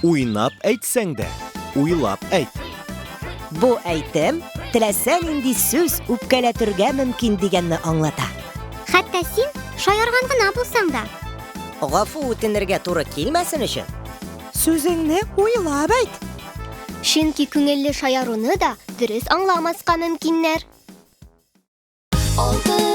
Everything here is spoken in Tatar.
Уйнап әйтсәң дә, уйлап әйт. Бу әйтем теләсә нинди сүз үпкәләтергә мөмкин дигәнне аңлата. Хәтта син шаярган гына булсаң да. Гафу үтенергә туры килмәсен өчен, сүзеңне уйлап әйт. Чөнки күңелле шаяруны да дөрес аңламаска мөмкиннәр. Алтын.